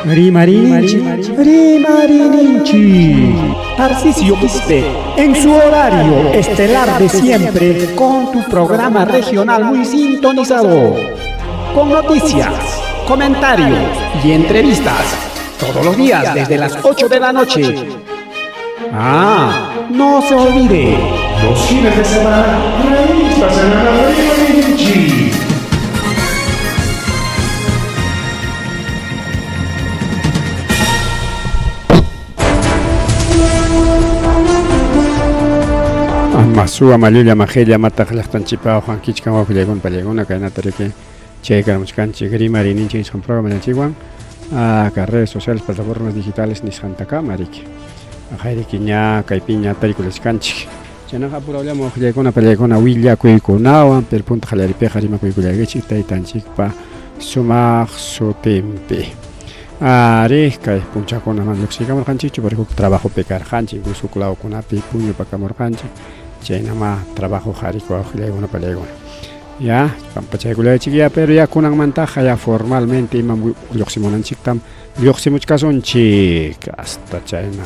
Rimarininchik, rimarininchik. Tarcisio Quispe, en su horario estelar de siempre, con tu programa regional muy sintonizado. Con noticias, comentarios y entrevistas. Todos los días desde las 8 de la noche. Ah, no se olvide. Los fines de semana, revista semanal Rimarininchik. Masuwa mallulla majella mataq llaqtanchikpa uqankichkan wawqillaykuna pallaykuna kaynata riki chaykarmuchkanchik rimarininchik nisqan programallanchikwan ka redes sociales plataformas digitales nisqantakama riki aqayriki ña kaypiña tarikullachkanchik chaynaqa apurawllaman wawqillaykuna pallaykuna willakuykunawan pero punta qallariypiqa rimakuykullaykichik taytanchikpa sumaq sutinpi. Ari, kay punchakuna mana lluqsiykamurqanchikchu, porque huk trabajopi karqanchik, incluso huk lawkunapi puñupakamurqanchik, chaynama trabajo qhariku wawqillaykuna pallaykuna. Ya, pampachaykullaychik ya, pero ya kunanmantaqa ya formalmente imam lluqsimunanchiktam lluqsimuchkasunchik hasta chayna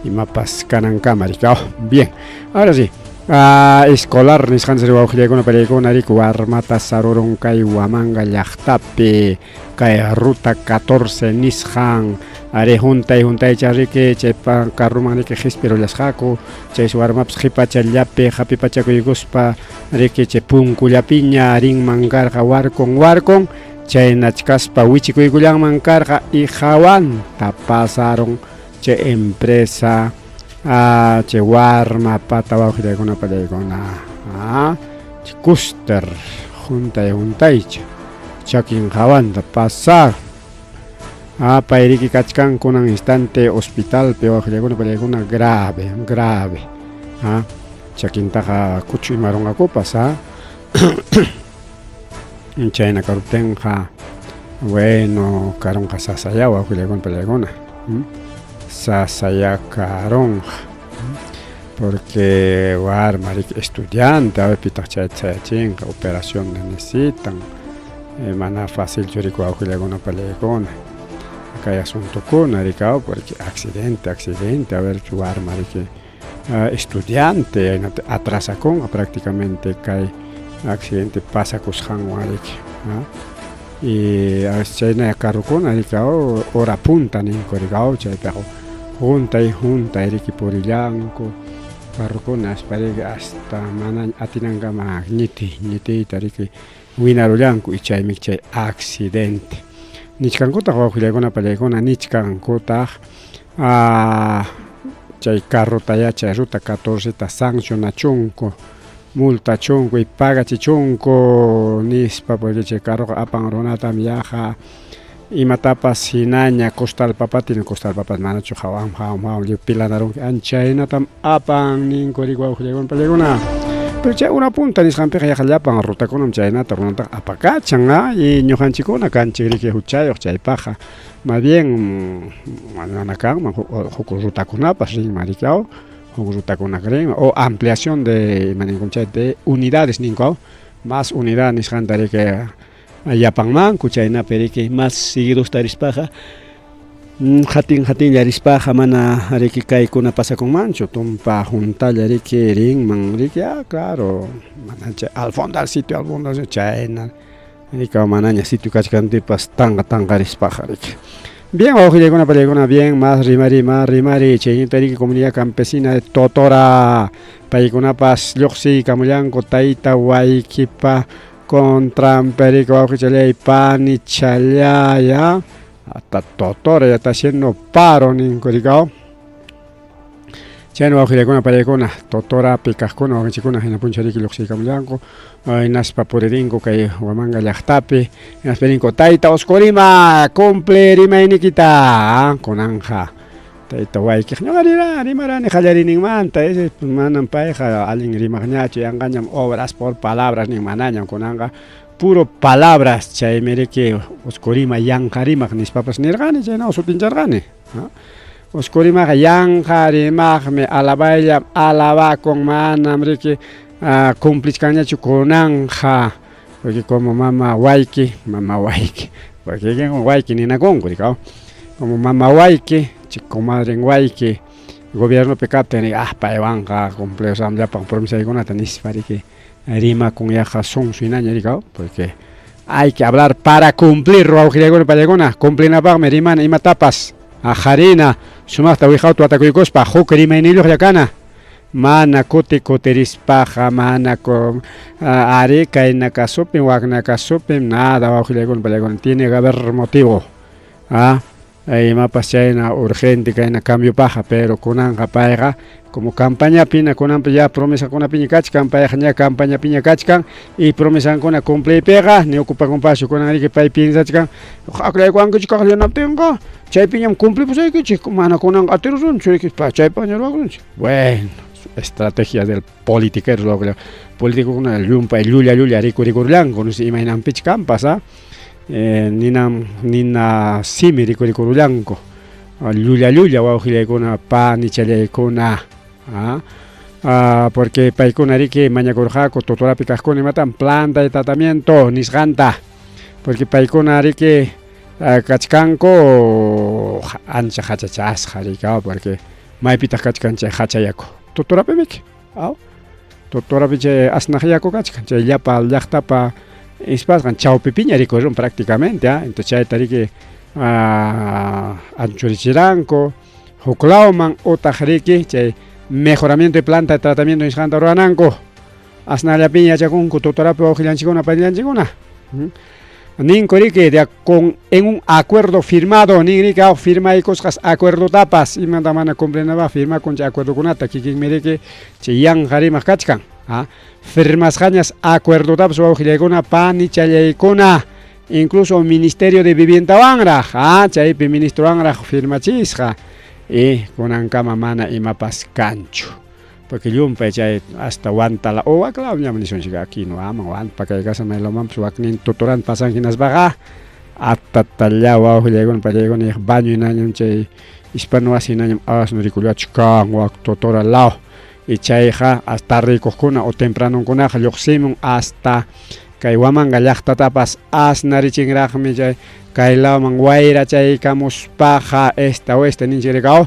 imapas kanankama riki. Bien, ahora sí. Ah, escolar nisqanchik wawqillaykuna pallaykuna riki warmata sarurun kay Huamanga llaqtapi kay ruta 14 nisqan ari huntay huntaycha riki chay carruman riki qispirullasqaku chaysi warmapas qipachallapi hapipachakuykuspa riki chay punkullapiña rinman karqa warkun warkun chaynachkaspa wichikuykullanman karqa y hawanta pasarun chay empresa ah, chay warma pata wawqillaykuna pallaykuna ah, chay custer huntay huntaycha chakin hawanta pasar ah, payriki kachkan kunan instante hospitalpi wawqillaykuna pallaykuna grave grave ah, chakintaqa kuchu imarunqakupas ah. Chayna karuptinqa bueno karunqa sasaya wawqillaykuna pallaykuna sasaya karunqa porque warma riki estudiante a ver pitaq chayta sayachinqa operación necesitan mana facilchu riki wawqillaykuna pallaykuna kay asuntokuna riki porque accidente accidente a ver warma riki estudiante atrasakunqa prácticamente kay accidente pasakusqanwan riki y chayna carrokuna riki hora punta ninku riki chaypiqa huntay huntay riki purillanku carrokuna aspa riki hasta mana atinankama ñitiy ñitiyta riki winarullanku y chaymi chay accidente nichkankutaq wawqillaykuna pallaykuna nichkankutaq chay carrotayá chay ruta 14ta sancionachunku multachunku y pagachichunku nispa porque chay carroqa apan runatam yaqa imatapas hinaña costal papata costal papas manachu hawan hawan hawan lliw pilanarunki anchaynatam apan ninku riki wawqillaykuna pallaykuna pero chay hora punta nisqanpiqa yaqa llapan rutakunam chaynata runataqa apakachan a y ñuqanchikkuna kanchik riki huchayuq chaypaqqa más bien mana kanman huk rutakunapas rinman riki aw huk rutakuna rinman o ampliación de ima ninkum chay de unidades ninku aw más unidad nisqanta riki yapanmanku chaynapi riki más seguidosta rispaqa hatin hatinlla rispaqa mana riki kaykuna pasakunmanchu tumpa huntalla riki rinman riki ah claro mana chay al fondo al sitio al fondo chayna riki manaña sitio kachkantipas tanqa tanqa rispaqa riki. Bien, wawqillaykuna pallaykuna bien, más rimari, más rimari, chaynita riki comunidad campesina de Totora, paykunapas lluqsiykamullanku tayta waykipa contranpi riki wawqichallay panichallay hasta Totora ya está haciendo paro ninku riki chayna wawqillaykuna pallaykuna Totorapi kaqkuna wawqinchikkuna hina puncha riki lluqsiykamullanku hinaspa puririnku kay Huamanga llaqtapi hinaspa ninku tayta Oscorima cumple rimaynikita kunanja tayta waykiq ñuqa rimarani qallariyninmanta manam payqa allin rimaqñachu yanqañam obras por palabras nin manañam kunanqa puro palabras chaymi riki Oscorima yanqa rimaq nispapas nirqani chaynawan sutincharqani Oscorimaqa yanqa rimaqmi alabayllam alabakun manam riki cumplichkanñachu kunanja porque como mama wayki mama wayki porque wayki ninakunku riki. Como mama wayki, chay comadren wayki gobiernopi kaptin ah paywanqa cumplirusaqmi llapan promesaykunata nispa riki rimakun yaqa sonso hinaña riki porque hay que hablar para cumplir wawqillaykuna pallaykuna cumplinapaqmi rimana imatapas aqharina sumaqta wiqawta watakuykuspa huk rimayniyuqlla kana mana kuti kutirispaqa mana ari kayna kasupim wakna kasupim nada wawqillaykuna pallaykuna tiene que haber motivo ah imapas chayna urgente kayna cambiopaqqa pero kunanqa payqa como campañapina kunanpi ya promesakunapiña kachkan payqa ña campañapiña kachkan y promesankuna cumpliypiqa ni ocupakunpaschu kunan riki pay piensachkan akllaykuwankichik akllanaptinqa chaypiñam cumplipusaykichik mana kunanqa atirusunchu riki chaypaqña ruwakusunchik bueno estrategia del politiquero políticokuna llumpay llulla llulla rikurikurullanku no sé imaynanpichik kanpas ah ninam nina simi rikurikurullanku llulla llulla wawqillaykuna panichallaykuna ah porque paykuna riki mañakurqaku Totorapi kaqkuna imatam planta de tratamiento nisqanta porque paykuna riki kachkanku ancha hachachasqa riki porque maypitaq kachkan chay hacha yaku Totorapimiki aw Totorapi chay asnaq yaku kachkan chay llapa llaqtapa ispasqan chawpipiña rikurirun prácticamente ah entonces chayta riki anchurichiranku huk lawman utaq riki chay mejoramiento de planta de tratamiento nisqanta ruwananku asnallapiña yachakunku Totorapi wawqillanchikkuna panillanchikkuna ninku riki de con en un acuerdo firmado nin riki aw firmaykusqas acuerdotapas imanta mana cumplinapaq firmakun chay acuerdokunata kikinmi riki chay yanqa rimaq kachkan ah firmasqañas acuerdotapas wawqillaykuna panichallaykuna incluso Ministerio de Viviendawanraq ah chaypi ministrowanraq firmachisqa y kunankama mana imapas kanchu porque llumpay chay hasta Huantala o waklaw ñam nisunchik aquí no aman Huampa kay kasa maylawmanpas waknin Totoran pasan hinaspaqa atatalla wawqillaykuna pallaykuna baño hinañam chay hispano wasi hinañam asno rikullachkan wak Totora law y chayqa hasta rikuqkuna o tempranonkunaqa lluqsimun hasta kay Huamanga llaqtatapas asnarichinraqmi chay kay lawman wayra chaykamuspaqa esta oeste ninchik rikaw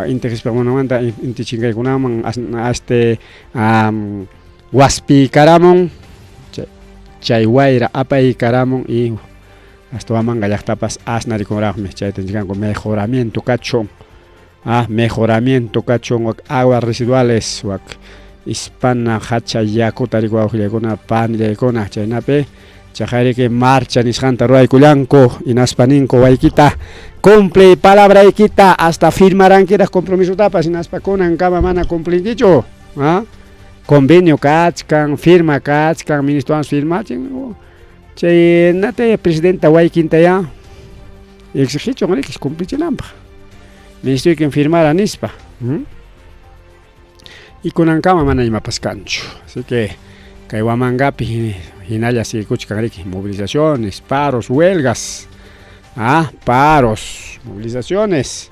inti qispiqmunamanta inti chinkaykunaman este waspiykaramun chay wayra apaykaramun y hasta Huamanga llaqtapas asnarikunraqmi chayta nichkanku mejoramiento kachun ah mejoramiento kachun wak aguas residuales wak hispana hacha yakuta riki wawqillaykuna panillaykuna chaynapi chaqayriki marcha nisqanta ruwaykullanku hinaspa ninku waykita cumpliy palabraykita hasta firmarankiraq compromisotapas hinaspa kunankama mana cumplinkichu ah convenio kachkan firma kachkan ministrowan firmachin chay nata presidenta waykintayá exigichun riki cumplichinanpaq ministroykim firmara nispa y kunankama mana imapas kanchu así que kay Huamangapi hinalla siguikuchkan riki movilizaciones paros huelgas ah paros movilizaciones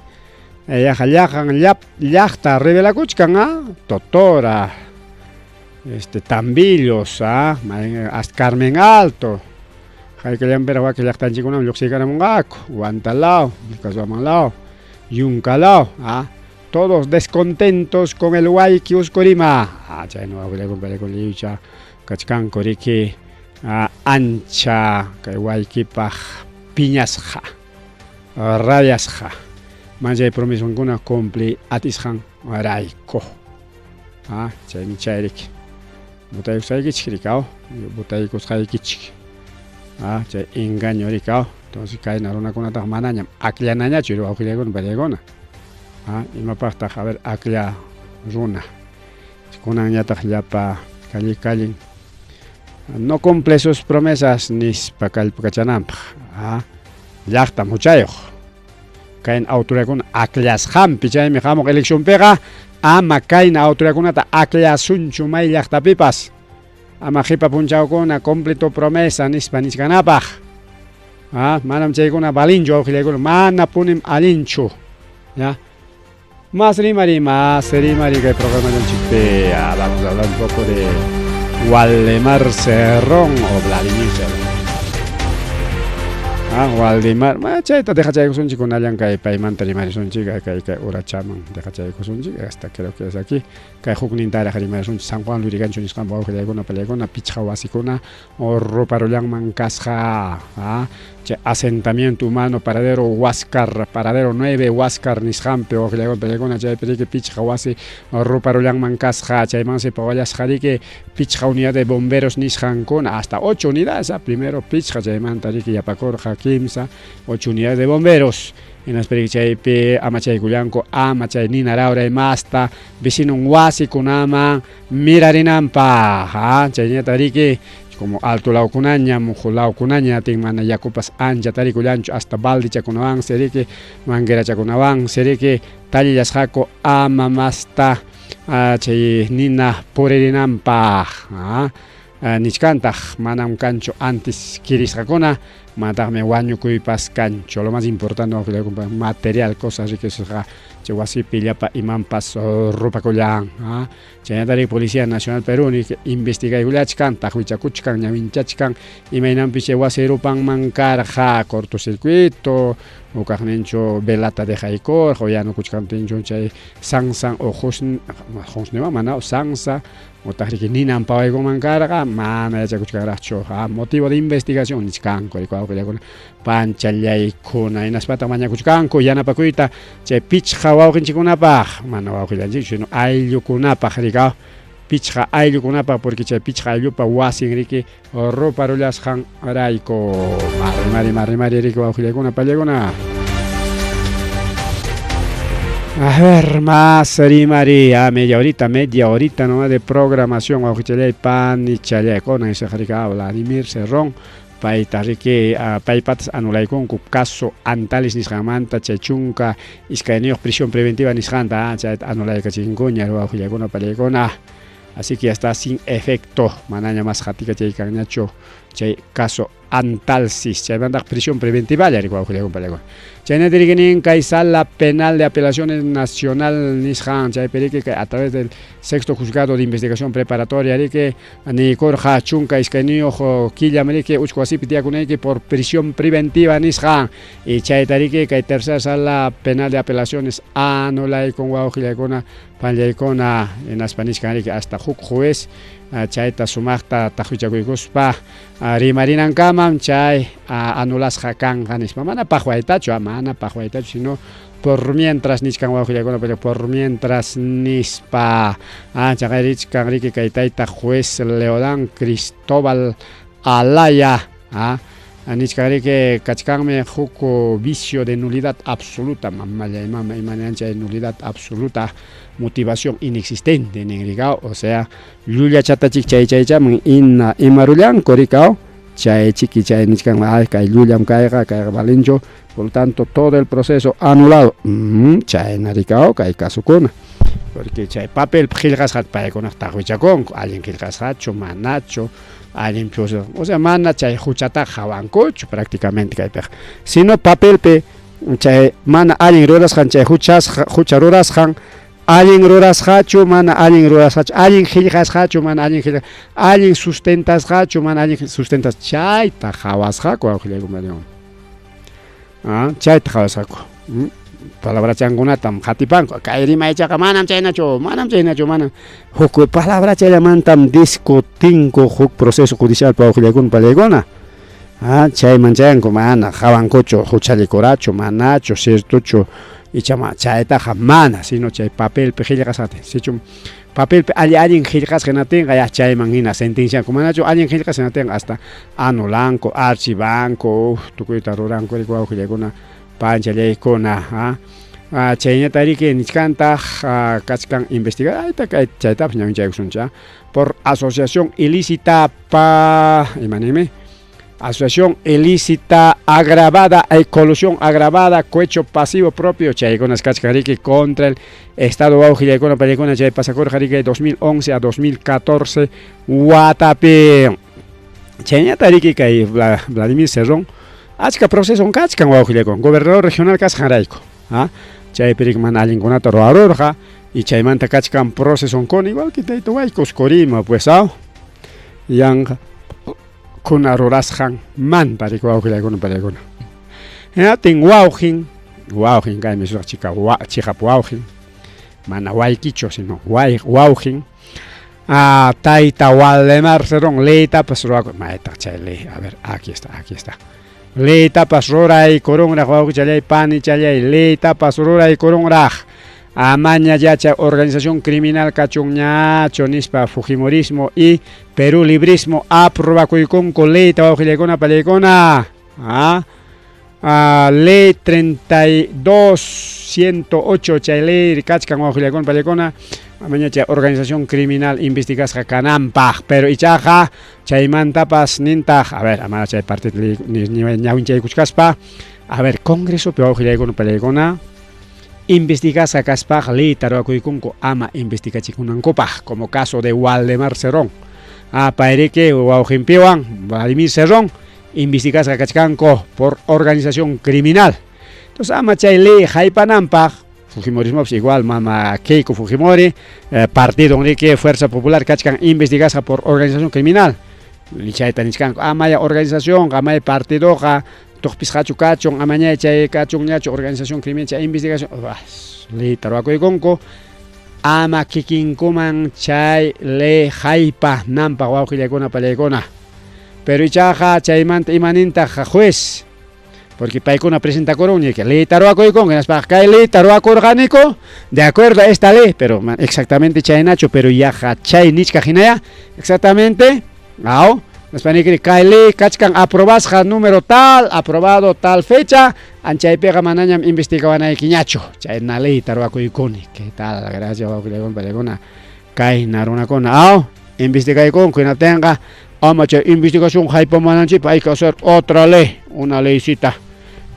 yaqa llaqan llaqta rebelakuchkan ah Totora este Tambillos ah hasta Carmen Alto haykallanpiraq wakin llaqtanchikkunaman lluqsiykaramunqaku Huantalaw Vilcashuamanlaw Yuncalaw ah todos descontentos con el wayki Usqurima ah chayna wawqillaykuna lliwcha kachkanku riki ancha kay waykipaq piñasqa rayasqa manchay promesankuna cumpliy atisqan rayku ah chaymi chay riki butaykusqaykichik riki aw butaykusqaykichik ah chay engaño riki aw entonces kayna runakunataqa manañam akllanañachu wawqillaykuna pallaykuna ah imapaqtaq a ver aklla runa kunanñataq llapa calle callen no cumple sus promesas nispa kallpakachananpaq ah llaqtam huchayuq kayna autoridadkuna akllasqanpi chaymi hamuq eleccionpiqa ama kayna autoridadkunata akllasunchu may llaqtapipas ama qipa punchawkuna cumple tu promesa nispa nichkanapaq ah manam chaykuna valinchu wawqillaykuna mana punim allinchu ya más rimari más rimari kay programallanchikpi ah, vamos a hablar un poco de Waldemar Cerrón o Vladimir Cerrón. Ah, Waldemar, ma chayta dejachaykusunchik kunallan kay paymanta rimarisunchik kay kay urachaman dejachaykusunchik hasta creo que es aquí kay huknintaraq rimarisunchik San Juan Lurigancho nisqanpa wawqillaykuna pallaykuna pichqa wasikuna ruparullanman kasqa ah, chay asentamiento humano paradero Huáscar paradero 9 Huáscar nisqanpi wawqillaykuna pallaykuna chaypi riki pichqa wasi ruparullanman kasqa chaymansi pawallasqa riki pichqa unidad de bomberos nisqankuna hasta 8 unidades ah, primero pichqa chaymanta riki yapakurqa kimsa 8 unidades de bomberos hinaspa riki chaypi amachaykullanku ama chay nina rawray masta vecinon wasikunaman mirarinanpaq ah, chayñata riki como alto lawkunaña muhu lawkunaña atin mana yakupas ancha tarikullanchu hasta baldichakunawansi riki manguerachakunawansi riki tallillasqaku ama masta chay nina puririnanpaq nichkantaq manam kanchu antes kirisqakuna manataqmi wañukuypas kanchu lo más importante material cosas riki chay wasipi llapa imanpas rupakullan chaynata Policía Nacional Perú investigaykullachkan taqwichakuchkan ñawinchachkan imaynanpis chay wasi rupanman karqa cortocircuito hukaqninchu velata dejaykurqa o yanukuchkaptinchu chay sansa o husniwan mana sansa utaq riki ninan pawaykunman karqa mana yachakuchkanraqchu motivo de investigación nichkanku wawqillakuna panchallaykuna hinaspataq mañakuchkanku yanapakuyta chay pichqa wawqinchikkunapaq mana wawqillanchikchu sino ayllukunapaq rika pichqa ayllukunapaq porque chay pichqa ayllupa wasin riki ruparullasqan rayku mari mari mari riki wawqillaykuna pallaykuna. A ver, más rimari, a media horita nomás de programación, wawqichalay panichalay kunan isaqrika Vladimir Cerrón payta riki paypatas anulaykunku caso Antalis nisqanmanta chay chunka iskayniyuq prisión preventiva nisqanta chayta anulaykachikunkuña wawqillaykuna pallaykuna. Así que ya está sin efecto, manaña más qatikachaykanñachu chay caso Antalsis, chaymantaq prisión preventiva wawqillaykuna pallaykuna. Chaynata riki kay sala penal de apelaciones nacional nisqan chaypi riki a través del sexto juzgado de investigación preparatoria riki niykurqa chunka iskayniyuq killam riki uchku wasipi tiyakunayki por prisión preventiva nisqan y chayta riki kay tercera sala penal de apelaciones anulaykun wawqillaykuna pallaykuna hinaspa nichkan riki hasta huk juez chayta sumaqta taqwichakuykuspa rimarinankamam chay anulasqa kanqa nispa mana paqwaytachu mana paqwaytachu sino por mientras nichkan wawqillaykuna por mientras nispa chaqay richkan riki kay tayta juez Leodán Cristóbal Alaya nichkan riki kachkanmi huk vicio de nulidad absoluta mamallay mama imanan chay nulidad absoluta motivación inexistente nin rikaw o sea llullachatachik chay chaychaman ina imarullanku rikaw chay chiki chay nichkan ay kay llullam kayqa kayqa valinchu por lo tanto todo el proceso anulado chayna rikaw kay kasukuna porque chay papel qillqasqata paykunaq taqwichakunku allin qillqasqachu manachu allin o sea mana chay huchataqa hawankuchu prácticamente kaypiqa sino papelpi chay mana allin rurasqan chay huchasqa hucha rurasqan allin rurasqachu mana allin rurasqachu allin qillqasqachu mana allin qillqa allin sustentasqachu mana allin sustentas chayta qhawasqaku wawqillaykuna chayta qhawasqaku palabrachankunatam qatipanku kay rimaychaqa manam chaynachu manam huk palabrachallamantam discutinku huk proceso judicial wawqillaykuna pallaykuna chayman chayanku mana qhawankuchu huchallikurachu manachu ciertochu ichama chaytaqa mana sino chay papelpi qillqasqata sichum papelpi alli allin qillqasqa hinatinqa ya chayman hina sentencianku manachu allin qillqasqa hinatinqa hasta anulanku archivanku tukuyta ruranku riki wawqillaykuna panchallaykuna chaynata riki nichkantaq kachkan investigar ayta kay chaytapas ñawinchaykusunchik por asociación ilícita pa imanimi asociación ilícita agravada y colusión agravada, cohecho pasivo propio, chaykunas kachkan riki contra el Estado wawqillaykuna pallaykuna chay pasakurqa riki 2011 a 2014 watapi chayñata riki kay Vladimir Cerrón achka proceso kachkan wawqillaykuna gobernador regional kasqanrayku chaypi riki mana allinkunata ruwarurqa y chaymanta kachkan proceso igual que tayta Huaycos Corima pues yanqa Kuna rurasqan manta riki wawqillaykuna pallaykuna. Hinaptin wawqin, wawqin kaymi suq chika wa, chiqap wawqin, mana waykichu sino way, wawqin. Ah, tayta Waldemar Cerrón leytapas ruwaku, maytaq chay ley, a ver, aquí está, aquí está. Leytapas ruraykurunraq wawqichallay panichallay, leytapas ruraykurunraq. Amaña yacha organización criminal kachunñachu nispa Fujimorismo y Perú Librismo aprobakuykunku leyta wawqillaykuna pallaykuna. Ah, ah, ley 32 108 chay ley kachkan wawqillaykuna pallaykuna. Amaña chay organización criminal investigasqa kananpaq, pero ichaqa chaymantapas nintaq, a ver, amana chay partido ñawinchaykuchkaspa, a ver, Congresopi wawqillaykuna pallaykuna investigasqa kaspaq leyta ruwakuykunku ama investigachikunankupaq, como caso de Waldemar Cerrón. Ah, payriki wawqinpiwan Vladimir Cerrón investigasqa kachkanku por organización criminal. Entonces ama chay ley haypananpaq Fujimorismo igual mama Keiko Fujimori, partido riki Fuerza Popular kachkan investigasqa por organización criminal. Chayta nichkanku amaya organización, amaya partidoqa tuqpisqachu kachun, amañay chay kachunñachu organización criminal chay investigación. Leyta ruwakuykunku ama kikinkuman chay ley haypa nanpaq wawqillaykuna pallaykuna. Pero ichaqa chaymanta imanintaq juez, porque paykuna presentakurun que leyta ruwakuykunku hinaspa kay leyta ruwakurqaniku de acuerdo a esta ley, pero exactamente chaynachu, pero yaqa chay nichkaq hinaya exactamente, aw, hinaspa nikri kay ley kachkan aprobasqa número tal, aprobado tal fecha, anchaypiqa manañam investigawanaykiñachu, chayna leyta ruwakuykuni. ¿Qué tal? Gracias wawqillaykuna pallaykuna. Kayna runakuna, aw, investigaykunku hinaptinqa ama chay investigación haypamananchikpaq hay que hacer otra ley, una leycita.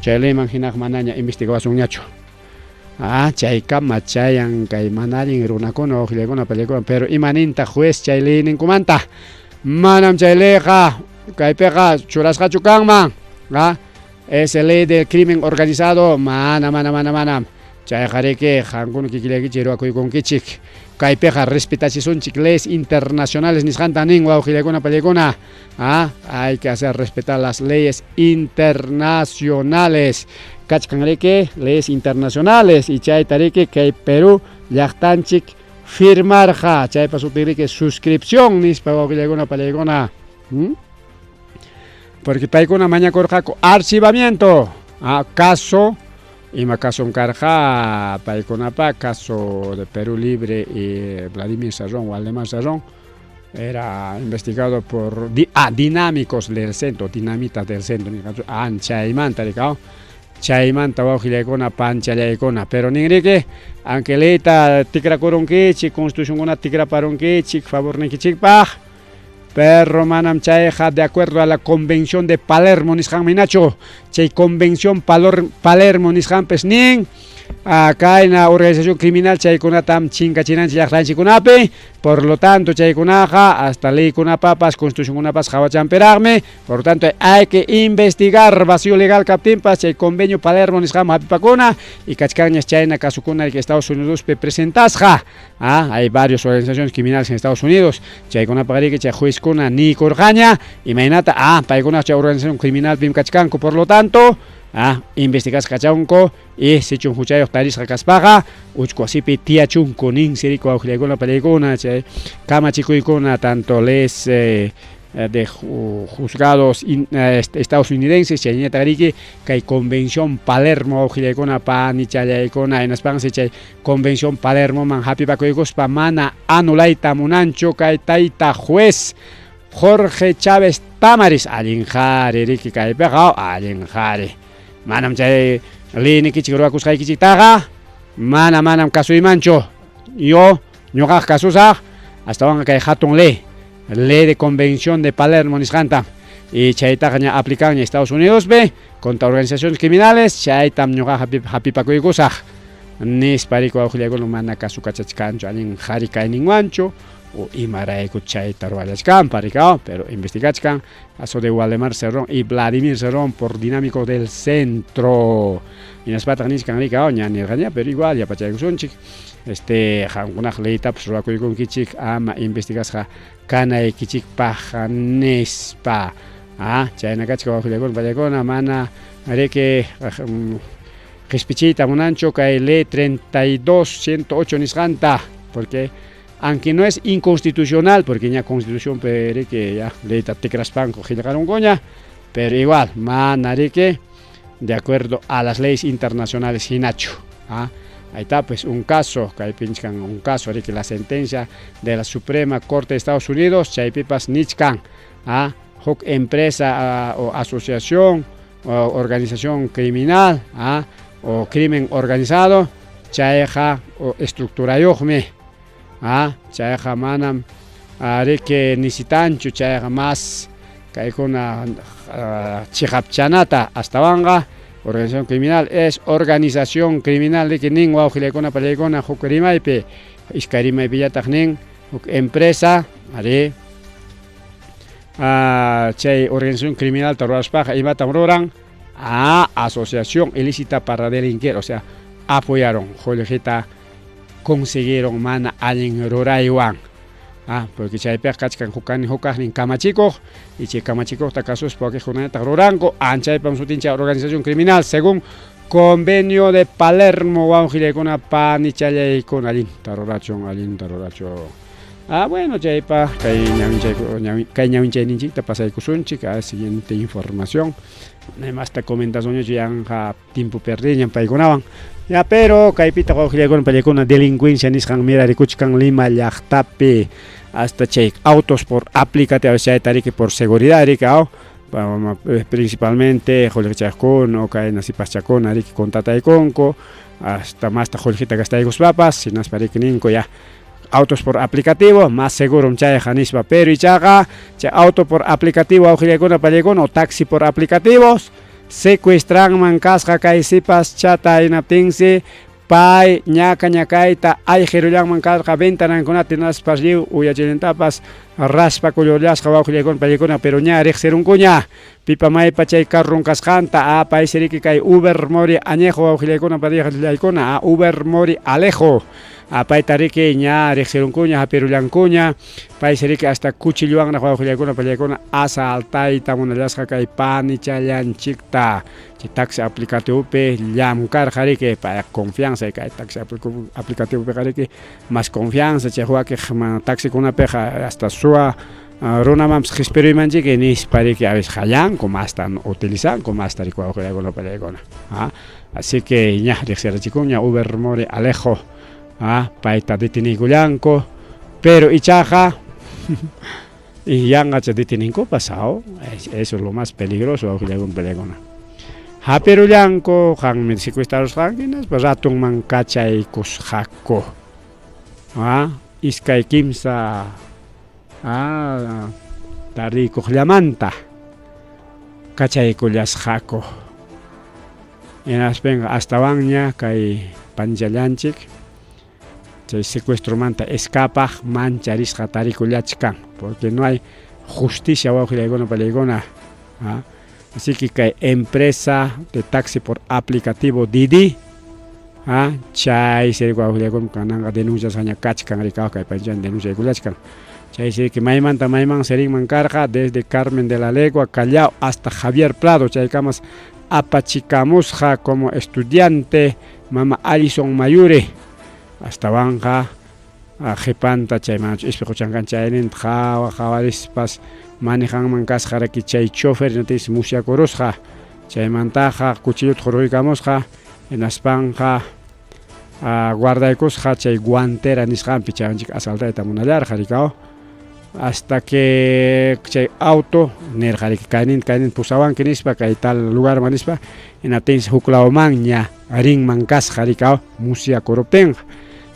Chay leyman hinaq manaña investigawasunñachu. Ah, chaykama chayan kay mana allin runakuna wawqillaykuna pallaykuna, pero imanintaq juez chay leyninkumanta? Manam chay leyqa kaypiqa churasqachu kanman. Ah, ese ley del crimen organizado, mana, mana, mana, manam. Chayqa riki qankuna kikillaykichik ruwakuykunkichik. Kaypiqa respetachisunchik leyes internacionales nisqanta nin wawqillaykuna pallaykuna. Ah, hay que hacer respetar las leyes internacionales. Kachkan riki leyes internacionales y chayta riki kay Perú llaqtanchik firmarqa. Chaypa sutin riki suscripción nispa wawqillaykuna pallaykuna. Porque paykuna mañakurqaku archivamiento. Ah, caso ima caso karqa paykunapa caso de Perú Libre y Vladimir Cerrón, Waldemar Cerrón era investigado por dinámicos del centro, dinamitas del centro, anchaymanta rikaw, chaymanta wawqillaykuna panchallaykuna, pero ninriki aunque leyta tikrakurunkichik, constitucionkuna tikraparunkichik favornikichikpaq, pero manam chayqa de acuerdo a la Convención de Palermo nisqanmi nachu, chay Convención Palermo nisqanpis nin kayna organización criminal chaykunatam chinkachinanchik llaqtanchikkunapi, por lo tanto chaykunaqa hasta leykunapapas constitucionkunapas qhawachanpiraqmi, por lo tanto hay que investigar vacío legal kaptinpas chay convenio Palermo nisqanman hap'ipakuna y kachkanñas chayna kasukuna que Estados Unidospi presentasqa. Ah, hay varias organizaciones criminales en Estados Unidos, chaykunapaq riki chay juezkuna niykurqaña imaynata, ah, paykuna chay organización criminal pim kachkanku, por lo tanto, ah, investigasqa kachunku y sichun huchayuq tarisqa kaspaqa uchku wasipi tiyachunku ninsi riki wawqillaykuna pallaykuna chay kamachikuykuna tanto les de juzgados estadounidenses chayñataq riki kay Convención Palermo wawqillaykuna panichallaykuna hinaspansi chay Convención Palermoman hap'ipakuykuspa mana anulayta munanchu kay tayta juez Jorge Chávez Tamaris allin qhari riki kaypiqa allin qhari manam chay leynikichik ruwakusqaykichiktaqa mana manam kasuymanchu yo ñuqaq kasusaq astawanqa kay hatun ley, ley de Convención de Palermo nisqanta y chaytaqa ña aplicanña Estados Unidospi contra organizaciones criminales chaytam ñuqaqa hap'ipakuykusaq nispa riki wawqillaykuna mana kasukachachkanchu allin qhari kayninwanchu o imarayku chayta ruwallachkanpa rikaw, pero investigachkan caso de Waldemar Cerrón y Vladimir Cerrón por dinámico del centro hinaspataq nichkan rikaw ña nirqaña pero igual yapachaykusunchik este qamkunaq leytapas ruwakuykunkichik ama investigasqa kanaykichikpaq nispa. Ah, chayna kachka wawqillaykuna pallaykuna mana riki qispichiyta munanchu kay ley 32 108 nisqanta porque aunque no es inconstitucional porque ña constitucionpi riki ya leyta tikraspanku qillqarunkuña pero igual mana riki de acuerdo a las leyes internacionales hinachu. Ah, ahí está pues un caso, kaypinchkan un caso riki la sentencia de la Suprema Corte de Estados Unidos chaypipas nichkan ah, huk empresa o asociación o organización criminal ah, o crimen organizado chayqa o estructurayuqmi ah, chayqa manam riki nisitanchu chayqa mas kaykuna chiqapchanata astawanqa organización criminal es organización criminal riki nin wawqillaykuna pallaykuna huk rimaypi iskay rimaypillataq nin huk empresa ari chay organización criminalta ruraspaqa imatam ruran a asociación ilícita para delinquir o sea apoyaron qullqita consiguieron mana allin ruraywan. Ah, porque chaypiqa kachkan hukani hukaqnin kamachikuq y chay kamachikuqta kasuspa wakiqkunataq ruranku anchaypam sutincha organización criminal según convenio de Palermo wawqillaykuna panichallaykuna allinta rurachun allinta rurachun. Ah, bueno, chaypa kay ñawinchayku kay ñawinchayninchikta pasaykusunchik a siguiente información. Masta comentasunñachu yanqa tiempo perdiñam paykunawan. Ya, pero kaypitaq wawqillaykuna pallaykuna delincuencia nisqan mirarikuchkan Lima llaqtapi hasta chay autos por aplicativo chayta riki por seguridad riki aw principalmente qullqichaqkuna o kay sipaschakuna riki contrataykunku hasta masta qullqita gastaykuspapas hinaspa riki ninku ya autos por aplicativo más segurom chayqa nispa pero ichaqa chay auto por aplicativo wawqillaykuna pallaykuna o taxi por aplicativos secuestranman kasqa kay sipas chata hinaptinsi pay ñaka ñakayta ayqirullanman karqa ventanankunata hinaspas lliw uyachillantapas raspa kullurllasqa wawqillaykuna pallaykuna pero ña riqsirunkuña pipa maypa chay carron kasqanta a paysi riki kay Uber Mori Añejo wawqillaykuna pallaykuna a Uber Mori Alejo a payta riki ña riqsirunkuña hapirullankuña paysi riki hasta cuchillowanraq wawqillaykuna pallaykuna asaltayta munallasqa kay panichallanchikta chay taxi aplicativopi llamkarqa riki pay confianza kay taxi aplicativopiqa riki más confianza chay wakiq taxikunapiqa hasta suwa runamanpas qispiruymanchik nispa riki a veces hallanku masta utilizanku masta riki wawqillaykuna pallaykuna. Ah, así que ña riqsirachikunña Uber Mori Alejo ah, payta deteniykullanku pero ichaqa y yanqacha deteninkupas aw eso es lo más peligroso wawqillaykuna pallaykuna. Hapirullanku qanmi secuestrarusqanki hinaspa ratunman kachaykusqaku. Ah, iskay kimsa ah, tardiykuqllamanta kachaykullasqaku. Hinaspanqa astawanña kay panchallanchik chay secuestromanta escapaq mancharisqa tarikullachkan porque no hay justicia wawqillaykuna pallaykuna. Ah, así que kay empresa de taxi por aplicativo Didi ah, chay wawqillaykuna kananqa denunciasqaña kachkan rikaw kay panchan denunciaykullachkan. Chay que maymanta mayman serinman karqa desde Carmen de la Legua, Callao hasta Javier Prado chaykamas apachikamusqa como estudiante mama Alison Mayure astawanqa qhipanta chayman ispi quchankan chayninta qawa qawarispas manejanman kasqa raki chay chofer hinaptinsi musyakurusqa chaymantaqa cuchilluta hurquykamusqa hinaspanqa guardaykusqa chay guantera nisqanpi chaywanchik asaltayta munallarqa rikaw hasta que chay auto nirqa riki kayninta kayninta pusawanki nispa kay tal lugarman nispa hinaptinsi huk lawmanña rinman kasqa rikaw musyakuruptinqa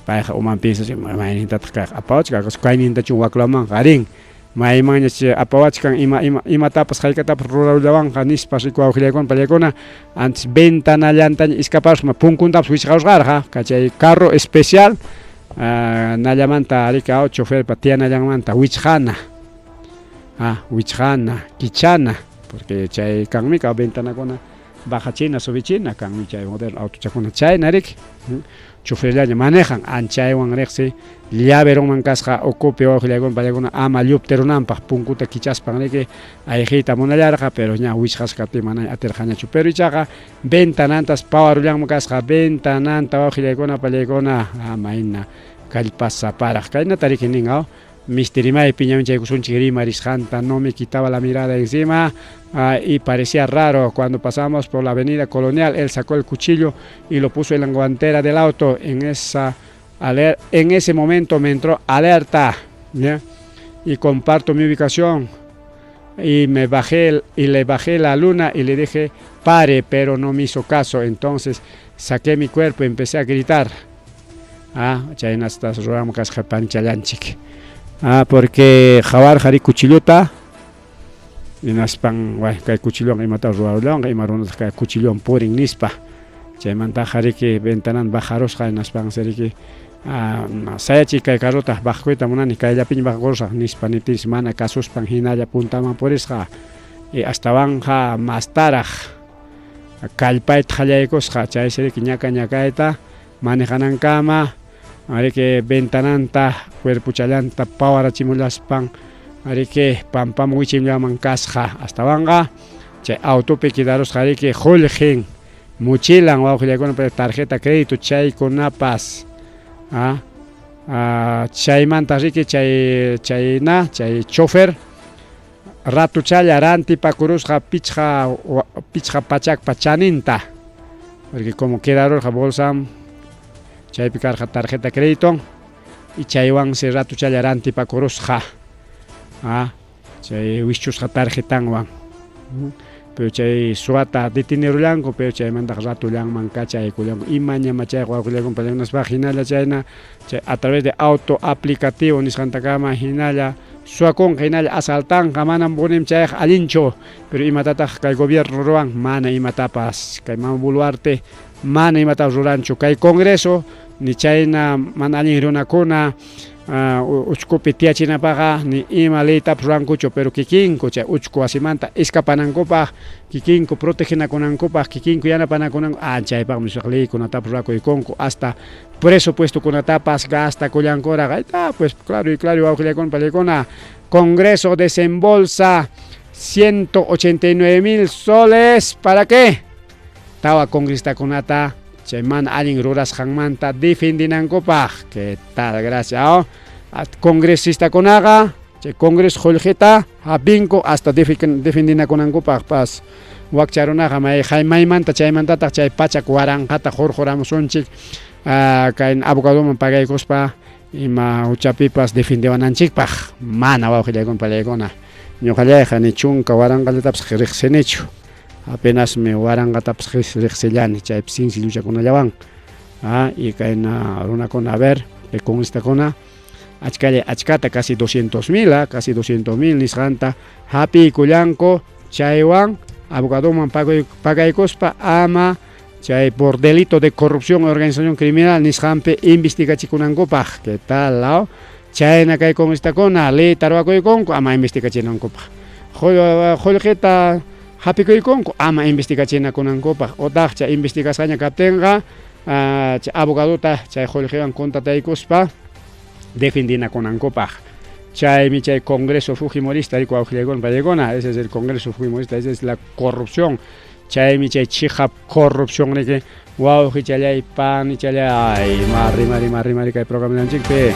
payqa uman piensas maynintataq kayqa apawachkan kaynintachu waklawmanqa rin maymanña chay apawachkan ima ima imatapas haykatapas rurarullawanqa nispas riku wawqillaykuna pallaykuna antes ventanallantaña escaparuspa punkuntapas wichqarusqarqa chay carro especial nallamanta rikaw choferpa tiyanallanmanta wichqana ah wichqana kichana porque chay kanmi ka ventanakuna Bajachina, subichina kanmi chay moderno autochakuna chayna riki. Choferllaña manejan anchaywan riqsi llaveronman kasqa ukupi wawqillaykuna pallaykuna ama lluptirunanpaq punkuta kichaspan riki ayqiyta munallarqa pero ña wichqasqa kaptin manaña atirqañachu pero ichaqa ventanantas pawarullanman kasqa ventananta wawqillaykuna pallaykuna mayna kallpasaparaq kaynata riki nin aw Misti rimaypi ñawinchaykusunchik rimarisqanta no me quitaba la mirada encima y parecía raro cuando pasamos por la avenida Colonial él sacó el cuchillo y lo puso en la guantera del auto en esa en ese momento me entró alerta ¿ya? y comparto mi ubicación y me bajé y le bajé la luna y le dije pare pero no me hizo caso entonces saqué mi cuerpo y empecé a gritar ah chaynastas ruranman kasqa panchallanchik ah porque qawarqa ri cuchillota hinaspan kay cuchillowan imata ruwarullanqa ima runataq kay cuchillowan purin nispa chaymantaqa riki ventanan bajarusqa hinaspansi riki sayachiy kay carrota bajkuyta munani kayllapiña bajakurusaq nispa niptinsi mana kasuspan hinalla puntaman purisqa y astawanqa mastaraq kallpayta qallaykusqa chaysi riki ñaka ñakayta manejanankama riki ventananta cuerpochallanta pawarachimullaspan riki pampaman wichimllaman kasqa astawanqa chay autopi quedarusqa riki qullqin mochilan wawqillaykuna tarjeta crédito chaykunapas chaymanta riki chay chayna chay chofer ratuchalla rantipakurusqa pichqa pichqa pachakpa chaninta porque como quedarurqa bolsan chaypi karqa tarjeta crédito y chaywansi ratuchalla rantipakurusqa chay wischusqa tarjetanwan pero chay suwata detenerullanku pero chaymantaqa ratullanman kachaykullanku imañama chayqa wawqillaykunapa pallakunaspaqa hinalla chayna chay a través de auto aplicativo nisqantakama hinalla suwakunqa hinalla asaltanqa manam punim chayqa allinchu pero imatataq kay gobierno ruwan mana imatapas kay mama Boluarte mana imatapas ruranchu kay congreso ni chayna mana allin runakuna uchkupi tiyachinapaqa ni ima leytapas rurankuchu pero kikinku chay uchku wasimanta escapanankupaq kikinku protegenakunankupaq kikinku yanapanakunanku chaypaqmi sumaq leykunatapas rurakuykunku hasta presupuestokunatapas gastakullankuraq ahí pues claro y claro wawqillaykuna pallaykuna Congreso desembolsa 189 mil soles ¿para qué? Tawa congresistakunata chay mana allin rurasqanmanta defendinankupaq ¿qué tal? Gracias oh. Congresistakunaqa chay congreso qullqita hapinku hasta defendinakunankupaqpas wakcha runaqa may maymanta chaymantataq chay pachak waranqata hurquramusunchik kay abogadoman pagaykuspa ima huchapipas defendewananchikpaq mana wawqillaykuna pallaykuna ñuqallayqa ni chunka waranqallatapas riqsinichu apenasmi waranqatapas riqsillani chaypi sinchi luchakunallawan y kayna runakuna a ver congresistakuna achkalla achkata casi 200 mil casi 200 mil nisqanta hapiykullanku chaywan abogadoman pagaykuspa ama chay por delito de corrupción organización criminal nisqanpi investigachikunankupaq ¿qué tal? Law chayna kay congresistakuna leyta ruwakuykunku ama investigachinankupaq qullqita hapikuykunku ama investigachinakunankupaq utaq chay investigasqaña kaptinqa chay abogadota chay qullqiwan contrataykuspa defendinakunankupaq chaymi chay Congreso Fujimorista wawqillaykuna pallaykuna ese es el Congreso Fujimorista esa es la corrupción chaymi chay chiqap corrupción riki wawqichallay panichallay mari mari mari mari kay programanchikpi.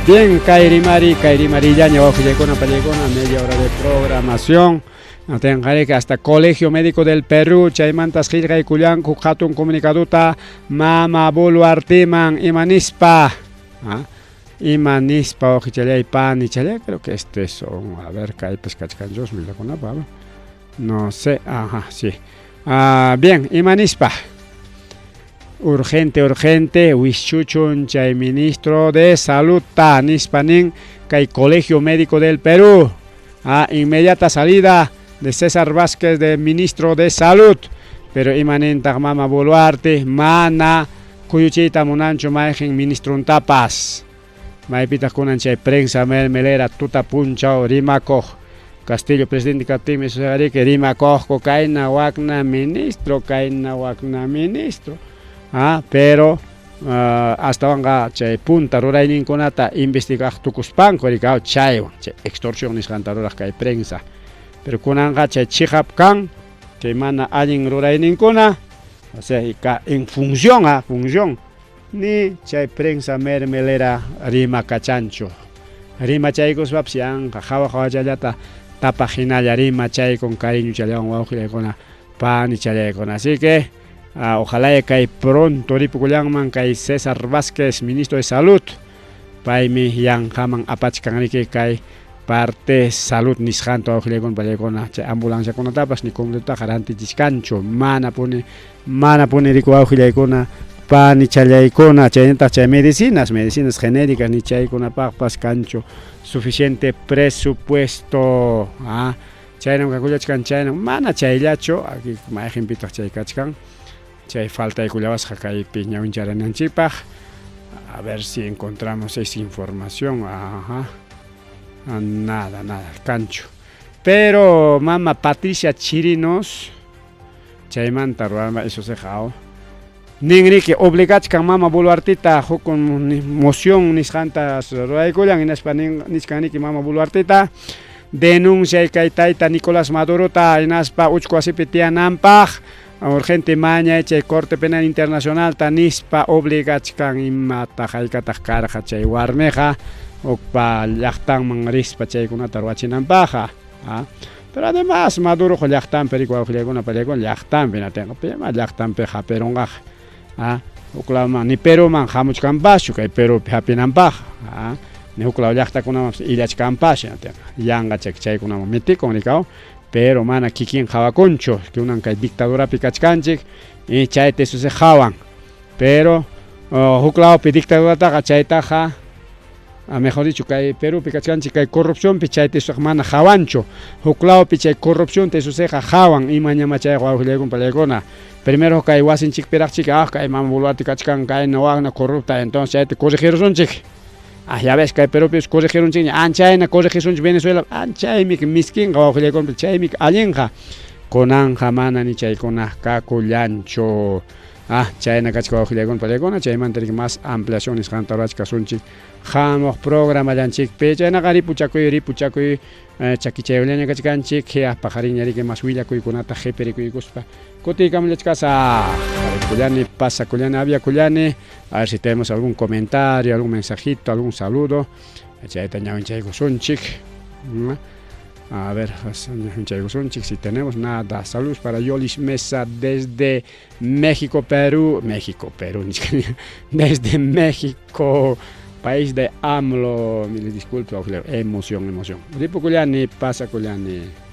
Bien, kayrimari, kayrimarillaña wawqillaykuna pallaykuna media hora de programación. Tenqariki hasta Colegio Médico del Perú chaymantas qillqaykullanku hatun comunicaduta mama Boluarteman ima nispa ima nispa wawqichallay panichallay creo que este son a ver kaypas kachkanchus millakunapa no sé ajá sí bien ima nispa urgente urgente wischuchun chay ministro de salud ta nispa nin kay Colegio Médico del Perú inmediata salida de César Vásquez de ministro de Salud pero imanintaq mama Boluarte mana kuyuchiyta munanchu mayqin ministruntapas Maypitaq kunan chay prensa mermelera tuta punchaw rimakuq Castillo presidente kaptinmi sucederiki rimakuqku kayna wakna ministro, kayna wakna ministro. Ah, pero astawanqa chay punta rurayninkunata investigaq tukuspanku rikaw chaywan chay extorsión nisqanta ruraq kay prensa. Pero kunanqa chay chiqap kan chay mana allin rurayninkuna, o sea, en función, ah, función ni chay prensa mermelera rimakachanchu. Rimachaykuspapas yanqa hawa hawachallata tapaq hinalla rimachaykun cariñochallawan wawqillaykuna panichallaykuna. Así que ojalá kay pronto ripukullanman kay César Vázquez, ministro de Salud, paymi yanqaman apachkan riki kay parte salud nisqanta wawqillaykuna pallaykuna chay ambulanciakunatapas ni completotaqa rantichichkanchu manapuni manapuni riku wawqillaykuna panichallaykuna chaynataq chay medicinas medicinas genéricas ni chaykunapaqpas kanchu suficiente presupuesto chaynam kakullachkan chaynam mana chayllachu aquí mayqinpitaq chay kachkan chay faltaykullawasqa kaypi ñawincharananchikpaq a ver si encontramos esa información ajá nada nada kanchu pero mama Patricia Chirinos chaymanta ruwarma eso se jao ninriki obligachkan mama Boluartita hukun moción nisqanta ruraykullan hinaspa nichkan niki mama Boluartita denuncia kay tayta Nicolás Madurota hinaspa uchku wasipi tiyananpaq urgente mañay chay Corte Penal Internacional ta nispa obligachkan imataq haykataq karqa chay warmiqa hukpa llaqtanman rispa chaykunata ruwachinanpaqqa. Pero además Maduroqa llaqtanpi riki wawqillaykuna pallaykuna llaqtanpi natinqa pima llaqtanpi hapirunqaqa huklawman ni Peruman hamuchkanpaschu kay Perupi hapinanpaqqa ni huklaw llaqtakunamanpas illachkanpaschu natinqa yanqa chaykunaman mitikun rikaw pero mana kikin qhawakunchu kunan kay dictadurapi kachkanchik y chayta eso se qhawan pero huklawpi dictadurataqa chaytaqa mejor dicho kay Perupi kachkanchik kay corrupcionpi chayta eso mana qhawanchu huklawpi chay corrupción eso seqa qhawan imañama chayqa wawqillaykuna pallaykuna primero kay wasinchikpiraqchik kay mama Boluarte kachkan kayna wakna corrupta entonces chayta corregirusunchik ya ves kay Perupi corregirunchikña anchayna corregisunchik Venezuela anchaymi miskinqa wawqillaykuna chaymi allinqa kunanqa mana ni chaykuna kakullanchu chayna kachka wawqillaykuna pallaykuna chaymanta riki más ampliación nisqanta rurachkasunchik hamuq programallanchikpi chaynaqa ripuchakuy ripuchakuy chakichayullaña kachkanchik paqarinña riki más willakuykunata qhipirikuykuspa kutiykamullachkasaq kullani pasakullani aviakullani a ver si tenemos algún comentario algún mensajito algún saludo chayta ñawinchaykusunchik a ver ñawinchaykusunchik si tenemos nada saludos para Yolis Mesa desde México Perú México Perú desde México país de AMLO mil disculpas emoción emoción ripukullani pasakullani.